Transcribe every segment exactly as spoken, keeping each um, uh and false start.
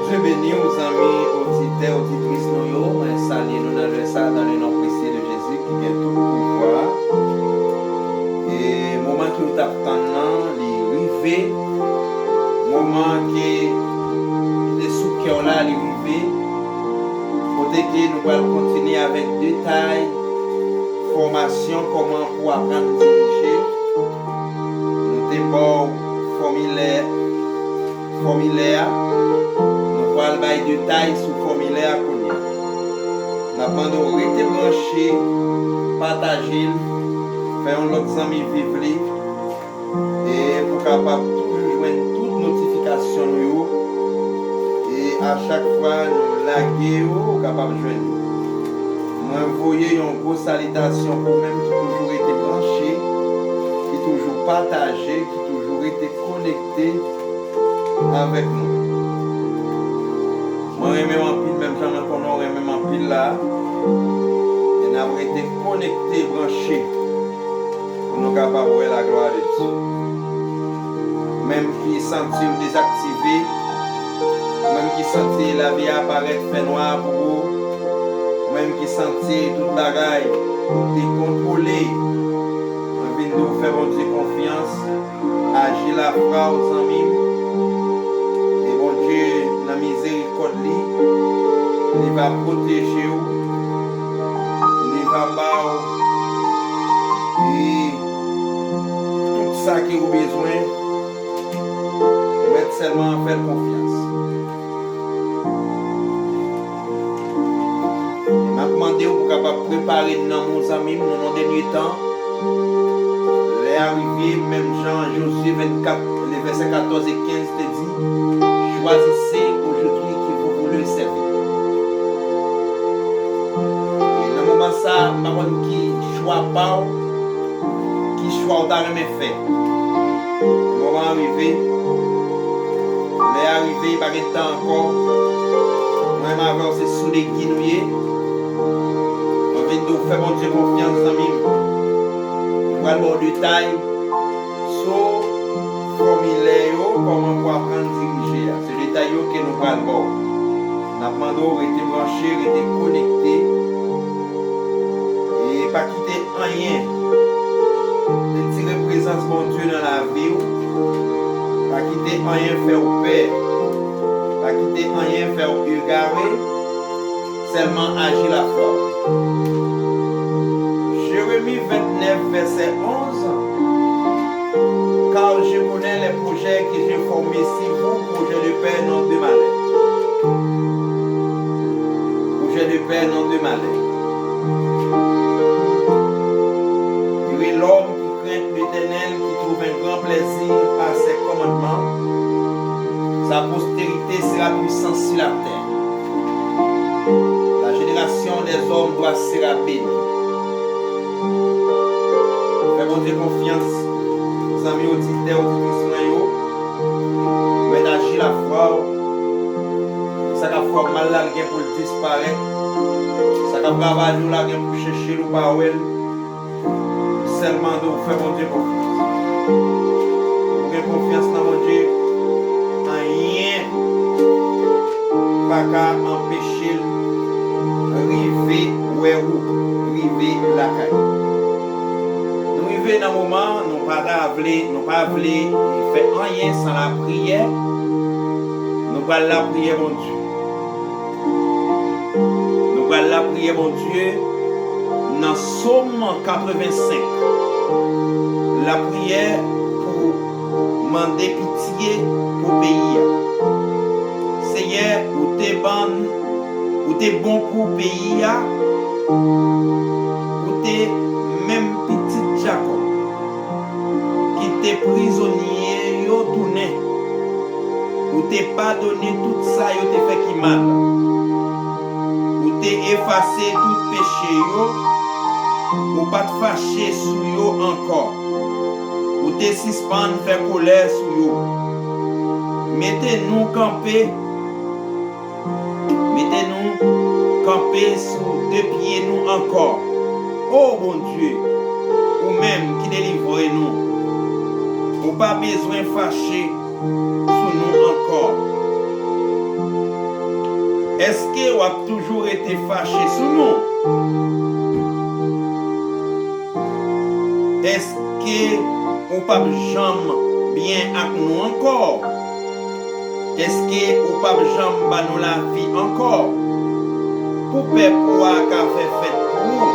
Bondye beni w, zanmi oditè, oditris nou yo. Mwen salye nou nan lè sa a, dans le nom précieux de Jésus, ki gen tout pouvwa. E moman ke w t ap tann nan, li rive. Moman ke ki te sou kè w la, li rive. Kote ke nou pral kontinye avèk detay fòmasyon, kòman pou aprann dirije. Nou te ba w fòmilè, fòmilè a. Nou pral bay detay sou fòmilè a kounye a. N ap mande w rete branche, pataje l, fè yon lòt zanmi viv li, e pou w kapab toujou jwenn tout notifikasyon nou yo. E a chak fwa nou lage yo, ou kapab jwenn yo. Mwen voye yon gwo salitasyon pou ou menm ki toujou rete branche, ki toujou pataje, ki toujou rete konekte avèk nou. Mwen renmen w anpil, menm jan mwen konnen w renmen m anpil la. E n ap rete konekte, branche, pou nou kapab wè la glwa de Dye. Ou menm ki santi w dezaktive, ou menm ki santi lavi a parèt fènwa pou ou, ou menm ki Santi tout bagay te kontwole. Mwen vin di w fè Bondye konfyans. Aji lafwa w, zanmi m. E Bondye, nan mizerikòd li, li va pwoteje w. Li va ba w, e, tout sa ke ou bezwen. Ou mèt sèlman fè l konfyans. M ap mande w pou w kapab prepare nanm ou, zanmi m, nan yon dènye tan. Lè a rive, menm jan Jozye vennkat, le vèsè katòz e kenz te di, Choisissez aujourd'hui qui vous voulez servir. E nan moman sa a, m pa konn ki chwa pa w, ki chwa w ta renmen fè. Moman an rive. Lè a rive, pa gen tan ankò. Mwen menm avè w se sou legi nou ye. Mwen vin di w fè Bondye konfyans, zanmi m. Mwen pral ba w detay sou fòmilè yo, kòman pou aprann dirije a. Se detay yo ke nou pral ba w. N ap mande w rete branche, rete konekte. E pa kite anyen retire prezans Bondye nan lavi w. Pa kite anyen fè w pè. Pa kite anyen fè w egare. Sèlman aji lafwa w. Jeremi vennèf, vèsè onz. Car je connais les projets que j'ai formés sur vous, projets de paix, non de malheur. Projets de paix, non de malheur. Heureux l'homme qui craint l'Éternel, qui trouve un grand plaisir à ses commandements. Sa postérité sera puissante sur la terre. La génération des hommes droits sera bénie. Fè Bondye konfyans, zanmi oditè, oditris mwen yo. Mèt aji lafwa w. Sa k ap fè w mal la, l gen pou l disparèt. Sa k ap ravaje w la, gen pou w chèche l, ou pa wè l. Sèlman de w fè Bondye konfyans. Ou gen konfyans nan Bondye, anyen pa ka anpeche l rive wè ou, rive lakay ou. Nou rive nan moman, nou pa ta vle, nou pa vle fè anyen san lapriyè. Nou pral lapriyè Bondye. Nou pral lapriyè Bondye nan Sòm katrevensenk. Lapriyè pou mande pitye pou peyi a. Senyè, ou te ban, ou te bon pou peyi a. Ou te menm pitit Jakòb ki te prizonye yo tounen. Ou te padone tout sa yo te fè ki mal. Ou te efase tout peche yo. Ou pa t fache sou yo ankò. Ou te sispann fè kolè sou yo. Mete nou kanpe Mete nou kanpe sou de pye nou ankò. O Bondye, ou menm ki delivre nou, ou pa bezwen fache sou nou ankò. Èske w ap toujou rete fache sou nou? Èske ou p ap janm byen ak nou ankò? Èske ou p ap janm ba nou lavi ankò? Pou pèp ou a ka fè fèt pou ou,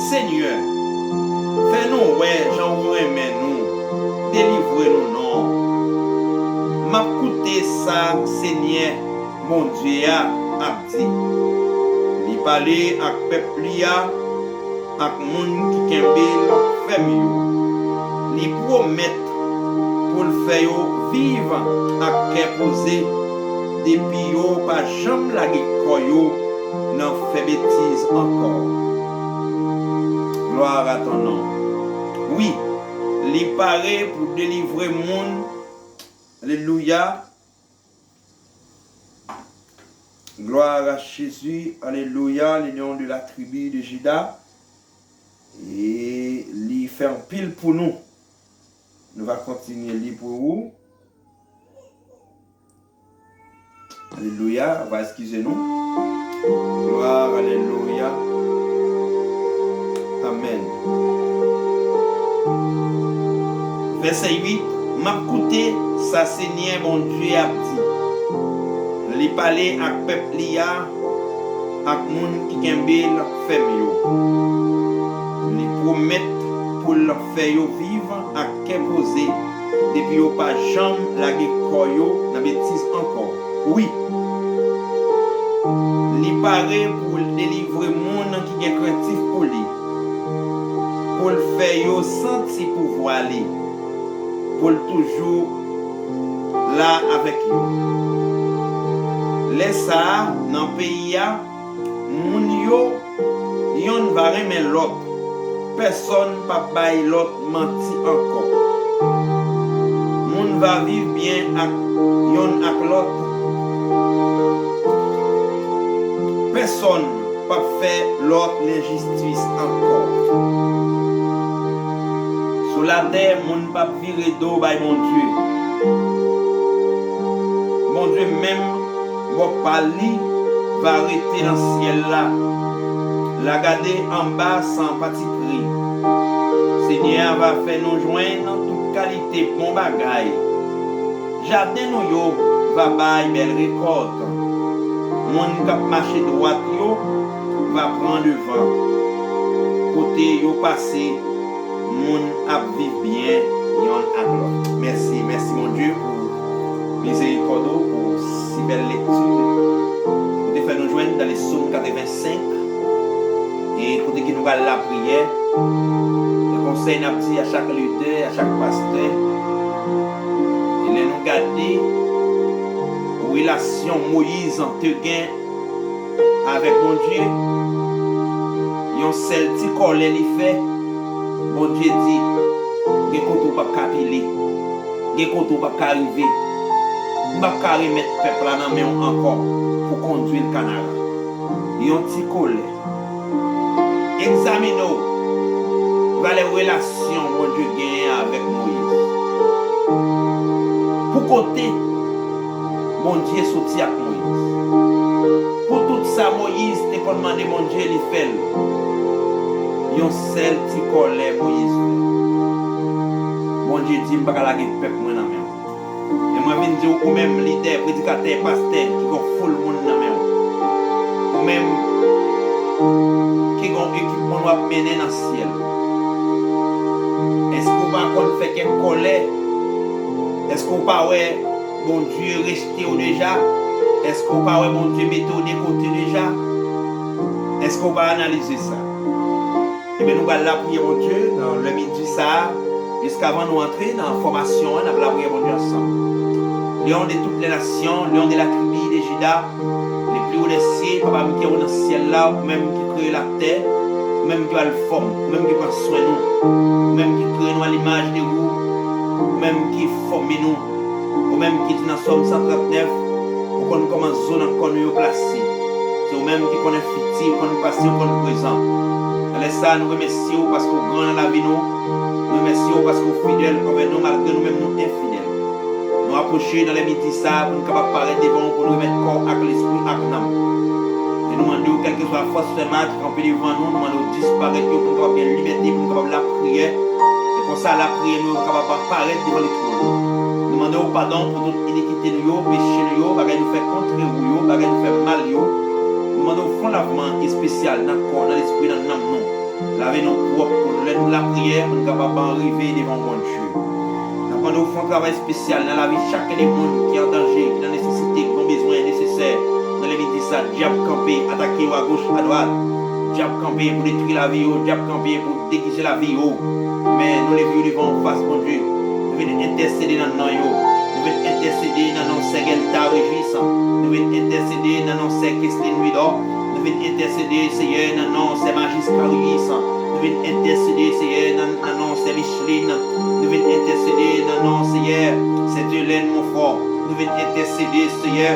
Senyè, fè nou wè jan ou renmen nou, delivre nou non. M ap koute sa Senyè Bondye a ap di. Li pale ak pèp li a, ak moun ki kenbe l fèm yo. Li pwomèt pou l fè yo viv ak kè poze depi yo pa janm lage kò yo nan fè betiz ankò. Gloire à ton nom. Wi, li pare pou delivre moun. Alelouya. Gloire à Jésus, alelouya, le lion de la tribu de Juda. E li fè anpil pou nou. Nou va kontinye li pou ou. Alelouya, va eskize nou. Gloire, alelouya. Vèsè uit, m ap koute sa Senyè Bondye ap di. Li pale ak pèp li a, ak moun ki kenbe l fèm yo. Li pwomèt pou l fè yo viv ak kè poze, depi yo pa janm lage kò yo nan betiz ankò. Wi, li pare pou l delivre moun ki gen krentif pou li, pou l fè yo santi pouvwa li, pou l toujou la avèk yo. Lè sa a, nan peyi a, moun yo, yonn va renmen lòt. Pèsonn p ap bay lòt manti ankò. Moun va viv byen ak yonn ak lòt. Pèsonn p ap fè lòt lenjistis ankò. Sou latè, moun p ap vire do bay Bondye. Bondye menm, bò pa li, va rete nan syèl la. L a gade anba san patipri. Senyè a va fè nou jwenn tout kalite bon bagay. Jaden nou yo va bay bèl rekòt. Moun k ap mache dwat yo va pran devan. Kote yo pase, moun ap viv byen yonn ak lòt. Mèsi, mèsi Bondye pou mizerikòd ou, pou si bèl lekti ou te fè nou jwenn nan Sòm katrevensenk. E kote ke nou pral lapriyè, e konsèy n ap di a chak lidè, a chak pastè, e lè nou gade relasyon Moyiz te gen avèk Bondye, yon sèl ti kòlè li fè, Bondye di, gen kote w p ap ka pile, gen kote w p ap ka rive. M p ap ka remèt pèp la nan men w ankò pou kondwi l Kanaran. Yon ti kòlè. Egzamine w, valè relasyon Bondye genyen avèk Moyiz. Pou kote Bondye soti ak Moyiz. Pou tout sa Moyiz te konn mande Bondye, li fè l. Yon sèl ti kòlè Moyiz fè. Bondye di, "M pa ka lage pèp mwen nan men w." E mwen vin di w, ou menm lidè, predikatè, pastè, ki gon foul moun nan men w. Ou menm ki gon ekip moun w ap mennen nan syèl. Èske w pa konn fè kèk kòlè? Èske w pa wè Bondye rejte w deja? Èske w pa wè Bondye mete w de kote deja? Èske w pa analize sa? Ebyen, nou pral lapriyè Bondye nan lè midi sa a, jiskavan nou antre nan fòmasyon an, n ap lapriyè Bondye ansanm. Lion de toutes les nations, Lion de la tribu de Juda, le plus haut des cieux, Papa m ki anwo nan syèl la, ou menm ki kreye latè, ou menm ki ba l fòm, ou menm ki pran swen nou, ou menm ki kreye nou a limaj de ou, ou menm ki fòme nou, ou menm ki di nan Sòm san trannèf, ou konn kòman zo nan kò nou yo plase. Se ou menm ki konnen fiti, ou konn pase, ou konn prezan. Nan lè sa a, nou remèsye w paske w gran nan lavi nou. Nou remèsye w paske w fidèl anvè nou malgre nou menm nou enfidèl. Nou apwoche nan lè midi sa a pou n kapab parèt devan w pou n remèt kò ak lespri ak nanm. E nou mande w, kèlkeswa fòs fè mal ki kanpe devan nou, nou mande w disparèt yo pou n kapab gen libète, pou n kapab lapriyè. E konsa, lapriyè nou yo kapab parèt devan letwòn ou. Nou mande w padon pou tout inikite nou yo, peche nou yo, bagay nou fè kontre ou yo, bagay nou fè mal yo. Nou mande w fè yon lavman espesyal nan kò, nan lespri, nan nanm nou. Lave nou pwòp pou lè nou lapriyè, pou n kapab rive devan Bondye. N ap mande w fè yon travay espesyal nan lavi chak de moun ki an danje, ki nan nesesite, ki gon bezwen nesesè. Nan lè midi sa, dyab kanpe, atake yo agoch, adwat. Dyab kanpe pou detwi lavi yo, dyab kanpe pou degize lavi yo. Men nou leve yo devan w fas, Bondye. Nou vin entèsede nan non yo. Nou vin entèsede nan non Sè Gèlta Rejis. Nou vin entèsede nan non Sè Keslin Widò. Nou vin entèsede, Seyè, nan non Sè Majis Kariyis. Nou vin entèsede, Seyè, nan, nan non Sè Micheline. Nou vin entèsede nan non, Seyè, Sè Dyolèn Monfò. Nou vin entèsede, Seyè,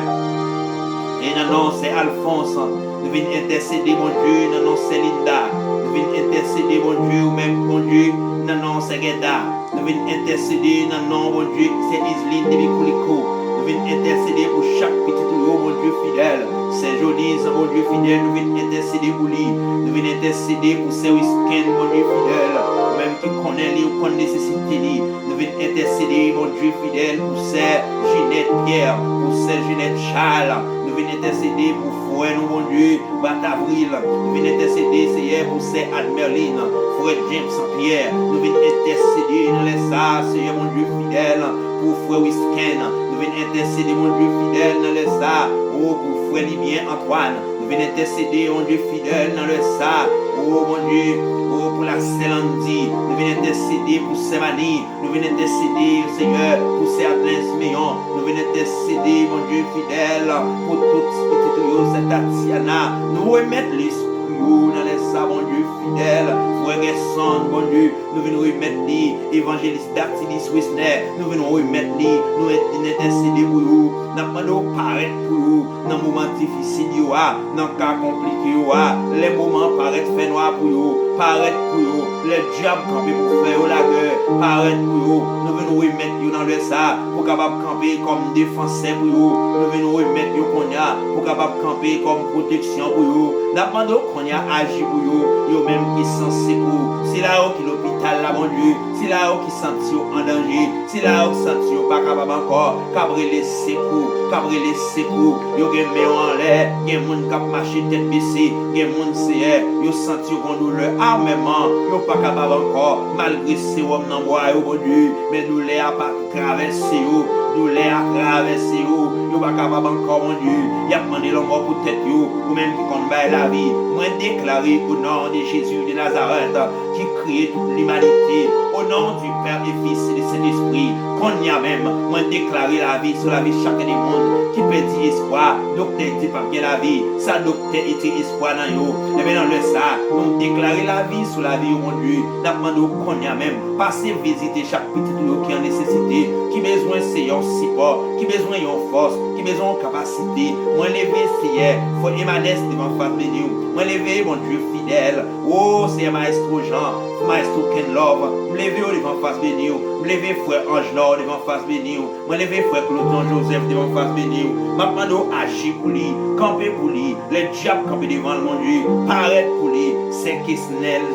e nan non Sè Alfons. Nou vin entèsede, Bondye, nan non Sè Linda. Nou vin entèsede, Bondye, ou menm, Bondye, nan non Sè Gèda. Nou vin entèsede nan non, Bondye, Sè Izlin depi Kouliko. Nou vin entèsede pou chak pitit ou yo, Bondye fidèl. Sè Joliz, Bondye fidèl, nou vin entèsede pou li. Nou vin entèsede pou Sè Wisken, Bondye fidèl. Ou menm ki konnen li, ou konn nesesite li. Nou vin entèsede, Bondye fidèl, pou sè Jinèt Pyè, pou sè Jinèt Chal. Nou vin entèsede pou frè nou, Bondye, Bat Avril. Nou vin entèsede, Seyè, pou sè Admerlin, frè James Pyè. Nou vin entèsede nan lè sa a, Seyè, Bondye fidèl, pou frè Wisken. Nou vin entèsede, Bondye fidèl, nan lè sa a, o, pou frè Libyen Antwàn. Nou vin entèsede, Bondye fidèl, nan lè sa a, o, Bondye, o, pou la sè Landy. Nou vin entèsede pou sè Mani. Nou vin entèsede, Seyè, pou sè Adlens Meyon. Nou vin entèsede, Bondye fidèl, pou tout pitit ou yo, sè Tatiana. Nou remèt lespri ou nan lè sa, Bondye fidèl, frè Gerson, Bondye. Nou vin remèt li, evanjelis Datilis Wisner. Nou vin remèt li, nou vin entèsede pou yo. N ap mande w parèt pou yo nan moman difisil yo a, nan ka konplike yo a, lè moman an parèt fènwa pou yo, parèt pou yo, lè dyab kanpe pou fè yo lagè, parèt pou yo. Nou vin remèt yo nan lè sa a, pou kapab kanpe kòm defansè pou yo. Nou vin remèt yo kounye a, pou kapab kanpe kòm pwoteksyon pou yo. N ap mande w kounye a aji pou yo, yo menm ki san sekou. Sila yo ki lopital la, Bondye, sila yo ki santi yo an danje, sila yo ki santi yo pa kapab ankò, k ap rele sekou, k ap rele sekou. Yo gen men yo anlè, gen moun k ap mache tèt bese, gen moun, Seyè, yo santi yo gon doulè amèman, yo pa kapab ankò, malgre sewòm nan bwa yo, Bondye, men doulè a pa travèse yo, doulè a travèse yo, yo pa kapab ankò, Bondye, y ap mande lanmò pou tèt yo, ou menm ki konn bay lavi, mwen deklare, o non de Jezi de Nazarèt, ki kreye tout limanite. O non du Père et Fils et de Saint-Esprit, kounye a menm, mwen deklare lavi sou lavi chak de moun ki pèdi espwa. Doktè di p ap gen lavi, sa doktè etire espwa nan yo. Ebyen, nan lè sa a, nou deklare lavi sou lavi yo, Bondye. N ap mande w kounye a menm, pase vizite chak pitit ou yo ki an nesesite, ki bezwen, Seyè, yon sipò, ki bezwen yon fòs, ki bezwen yon kapasite. Mwen leve, Seyè, frè Emanès devan fas beni w. Mwen leve, Bondye fidèl, o, Seyè, Mayestwo Jan, Mayestwo Kenlove, m leve yo devan fas beni w. M leve frè Anjlò devan fas beni w. Mwen leve frè Claudion Joseph devan fas beni w. M ap mande w aji pou li, kanpe pou li. Lè dyab kanpe devan l, Bondye, parèt pou li. Sè Kesnèl,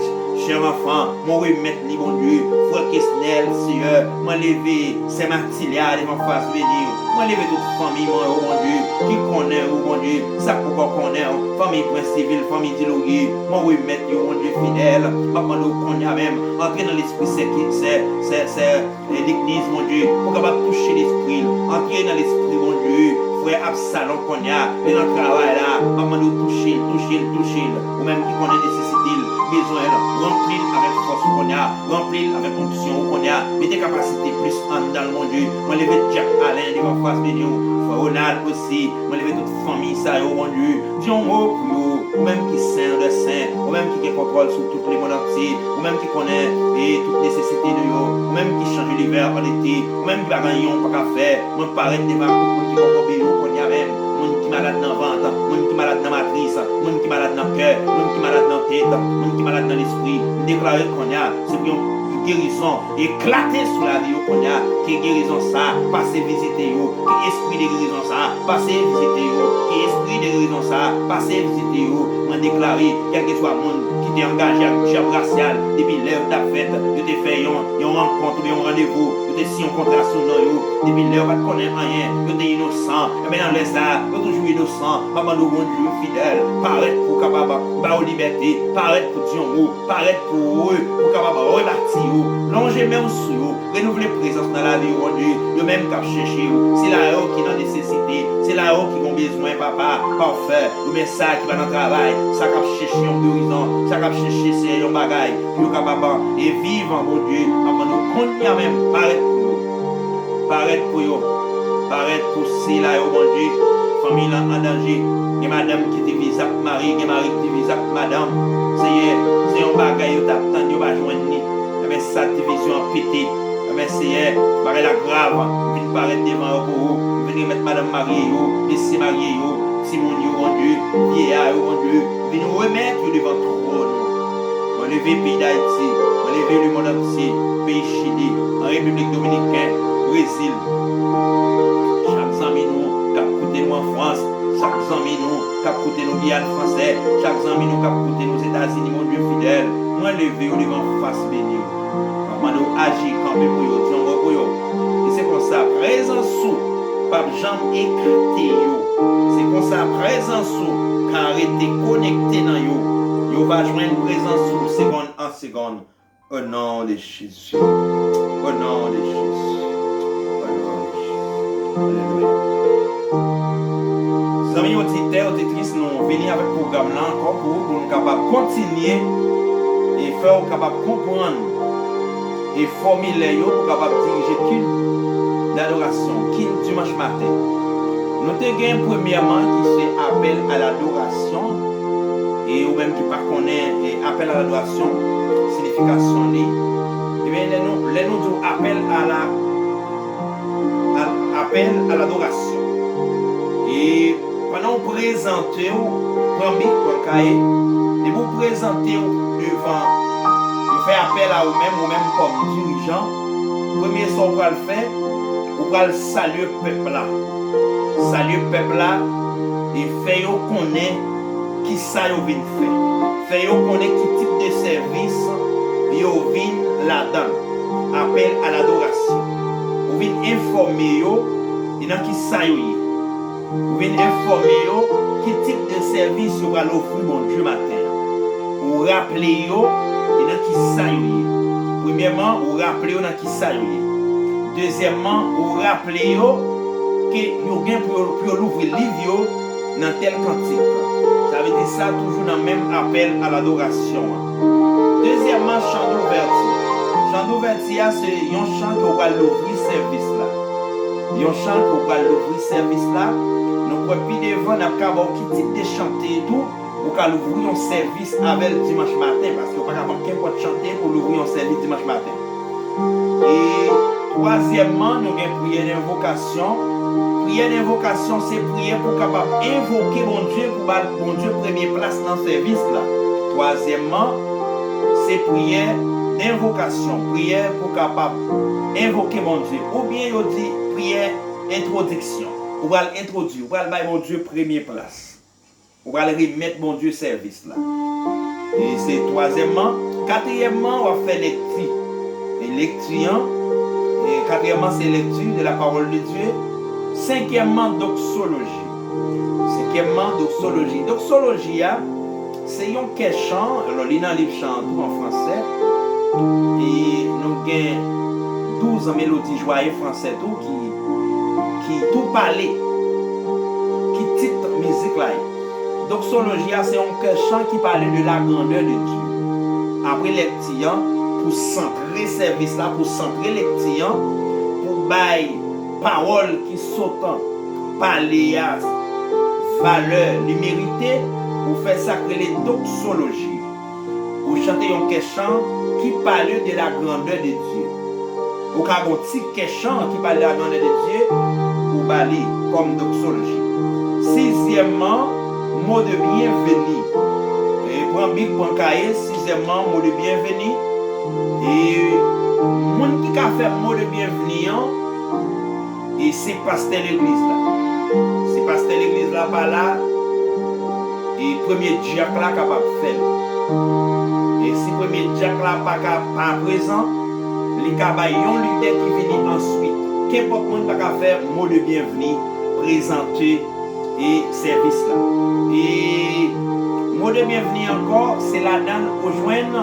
chè anfan, mwen remèt li, Bondye. Frè Kesnèl, Seyè, mwen leve sè Matilya devan fas beni w. Mwen leve tout fanmi mwen yo, Bondye, ki konnen ou, Bondye, sa k poko konnen ou, fanmi Prensivil, fanmi Dilorye, mwen remèt yo, Bondye fidèl. M ap mande w kounye a menm, antre nan lespri sè ki, sè, sè, sè, e, legliz, Bondye, pou kapab touche lespri l. Antre nan lespri, Bondye, frè Absalon kounye a, li nan travay la, m ap mande w touche l, touche l, touche l. Ou menm ki konnen nesesite l, bezwen l, ranpli l avèk fòs ou kounye a, ranpli l avèk onksyon ou kounye a, mete kapasite plis anndan l, Bondye. Mwen leve Jack Alain devan fas beni w, frè Ronald osi, mwen leve tout fanmi sa yo, Bondye. Di yon mo pou yo, ou menm ki sen dè sen, ou menm ki gen kontwòl sou tout lemonn antye, ou menm ki konnen, e, tout nesesite nou yo, ou menm ki chanje livè an ete, ou menm ki pa gen anyen ou pa ka fè, mwen parèt devan tout moun ki poko beni w kounye a menm, moun ki malad nan vant, moun ki malad nan matris, moun ki malad nan kè, moun ki malad nan tèt, moun ki malad nan lespri, m deklare kounye a, se pou yon gerizon eklate sou lavi yo kounye a, ke gerizon sa a pase vizite yo, ke espri de gerizon sa a pase vizite yo, ke espri de gerizon sa a pase vizite yo. Mwen deklare, kèlkeswa moun ki te angaje ak dyab rasyal, depi lè yo t ap fèt, yo te fè yon, yon rankont oubyen yon randevou, yo te siyen yon kontra sou non yo, depi lè yo pa t konnen anyen, yo te inosan, enben nan lè sa a, yo toujou inosan. M ap mande w, Bondye fidèl, parèt pou w kapab ba yo libète, parèt pou di yon mo, parèt pou re-, pou kapab rebati yo, lonje men w sou yo, renouvle prezans nan lavi yo, Bondye, yo menm k ap chèche w, sila yo ki nan nesesite, sila yo ki gon bezwen, Papa, pafè, oubyen sa ki pa nan travay, sa k ap chèche yon gerizon, sa k ap chèche, Seyè, yon bagay, pou yo kapab, e, viv, Bondye, m ap mande w kounye a menm, parèt pou yo. Parèt pou yo. Parèt pou sila yo, Bondye. Fanmi lan an danje. Gen madanm ki divize ak mari, gen mari ki divize ak madanm. Seyè, se yon bagay yo t ap tann, yo pa jwenn li. Enben, sa divizyon an pete. Enben, Seyè, bagay la grav. M vin parèt devan yo pou ou. M vin remèt madanm marye yo, mesye marye yo, timoun yo, Bondye, vyeya yo, Bondye. M vin remèt yo devan twòn ou. Mwen leve peyi Dayiti, mwen leve lemonn antye, peyi Chili, an Repiblik Dominiken, Brezil. Chak zanmi nou k ap koute nou an Frans, chak zanmi nou k ap koute nou Giyàn Fransè, chak zanmi nou k ap koute nou Ozetazini, Bondye fidèl, Leve yo devan fas beni w. Mande w aji, kanpe pou yo, di yon mo pou yo. E se konsa, prezans ou p ap janm ekate yo. Se konsa, prezans ou ka rete konekte nan yo. Yo va jwenn prezans ou segonn an segonn. O non de Jezi. O non de Jezi. O non de Jezi. Alelouya. Zanmi oditè, oditris, nou vini avèk pwogram la ankò pou, pou nou kapab kontinye e fè w kapab konprann e fòmilè yo pou kapab dirije kilt dadorasyon, kilt dimanch maten. Nou te gen premyèman ki se apèl a ladorasyon, e ou menm ki pa konnen e apèl a ladorasyon, siyifikasyon li, ebyen, lè nou, lè nou di w apèl a la, a, apèl a ladorasyon. E pandan w prezante w, pran bik, pran kaye, depi w prezante w devan, yo fè apèl a ou menm, ou menm kòm dirijan, premye sa w pral fè, ou pral salye pèp la. Salye pèp la e fè yo konnen ki sa yo vin fè. Fè yo konnen ki tip de sèvis yo vin ladan l. Apèl a ladorasyon. Ou vin enfòme yo e nan ki sa yo ye. Ou vin enfòme yo ki tip de sèvis yo pral ofri Bondye maten an. Ou raple yo e nan ki sa yo ye. Premyèman, ou raple yo nan ki sa yo ye. Dezyèmman, ou raple yo ke yo gen pou yo, pou yo louvri liv yo nan tèl kantik. Sa vle di sa toujou nan menm apèl a ladorasyon an. Dezyèmman, chan douvèti. Chan douvèti a se yon chan ke w pral louvri sèvis la. Yon chan ke w pral louvri sèvis la. Nou kwè pi devan n ap ka ba w ki tip de chante tou ou ka louvri yon sèvis avè l dimanch maten, paske w pa ka pran kenpòt chante pou louvri yon sèvis dimanch maten. E twazyèmman, nou gen priyè denvokasyon. Priyè denvokasyon se priyè pou w kapab envoke Bondye, pou ba Bondye premye plas nan sèvis la. Twazyèmman, se priyè denvokasyon, priyè pou w kapab envoke Bondye. Oubyen yo di priyè entwodiksyon. Ou pral entwodui, ou pral bay Bondye premye plas. Ou pral remèt Bondye sèvis la. E se twazyèmman. Katriyèmman, w ap fè lekti. E lekti an, e katriyèmman, se lekti de la parole de Dieu. Senkyèmman, doksoloji. Senkyèmman, doksoloji. Doksoloji a, se yon kè chan, alò, li nan liv chan an tou an fransè. E nou gen douz an melodi jwaye fransè tou ki, ki tou pale. Ki tit mizik la ye? Doksoloji a se yon kè chan ki pale de la grandeur de Dieu. Apre lekti an, pou santre sèvis la, pou santre lekti an, pou bay pawòl ki sot an pale a valè li merite, ou fè sa k rele doksoloji. Ou chante yon kè chan ki pale de la grandeur de Dieu. Ou ka gon ti kè chan ki pale de la grandeur de Dieu, ou ba li kòm doksoloji. Sizyèmman, mo de byenveni. E pran bik, pran kaye, sizyèmman, mo de byenveni. E moun ki ka fè mo de byenveni an, e se pastè legliz la. Si pastè legliz la pa la, e premye dyak la kapab fè l. E si premye dyak la pa ka, pa prezan, li ka bay yon lidè ki vini answit. Kenpòt moun pa ka fè mo de byenveni, prezante e sèvis la. E mo de byenveni ankò, se ladan l ou jwenn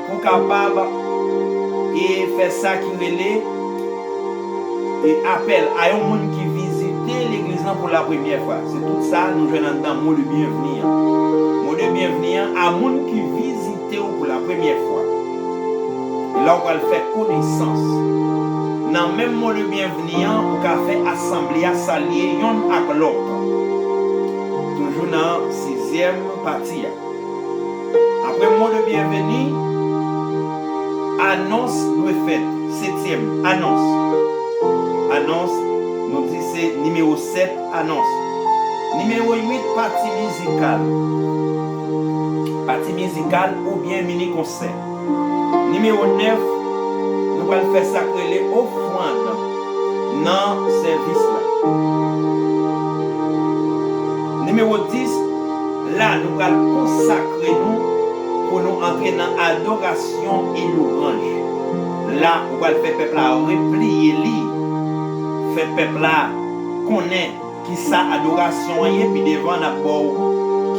pou kapab e fè sa ki rele e apèl a yon moun ki vizite legliz lan pou la premyè fwa. Se tout sa nou jwenn anndan mo de byenveni an. Mo de byenveni an a moun ki vizite w pou la premyè fwa. E la w pral fè konesans. Nan menm mo de byenveni an, ou ka fè asanble a salye yonn ak lòt. Toujou nan sizyèm pati a. Apre mo de byenveni, anons dwe fèt. Setyèm, anons. Anons, nou di se nimewo sèt, anons. Nimewo uit, pati mizikal. Pati mizikal oubyen mini konsè. Nimewo nèf, nou pral fè sa k rele ofrann nan sèvis la. Nimewo dis, la nou pral konsakre nou pou nou antre nan adorasyon e louwanj. La, ou pral fè pèp la repliye li, fè pèp la konnen kisa adorasyon an ye, pi devan n ap ba w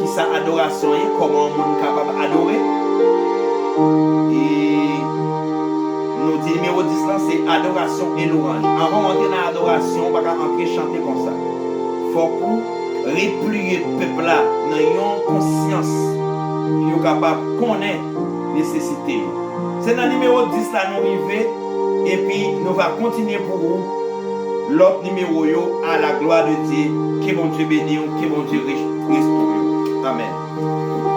kisa adorasyon an ye, kòman yon moun kapab adore. E nou di nimewo dis lan, se adorasyon e louwanj. Anvan w antre nan adorasyon, ou pa ka antre chante konsa. Fòk ou repliye pèp la nan yon konsyans pou yo kapab konnen nesesite yo. Se nan nimewo dis la nou rive, epi nou va kontinye pou ou lòt nimewo yo. A la glwa de Dye. Ke Bondye beni w, ke Bondye res- restore w. Amèn.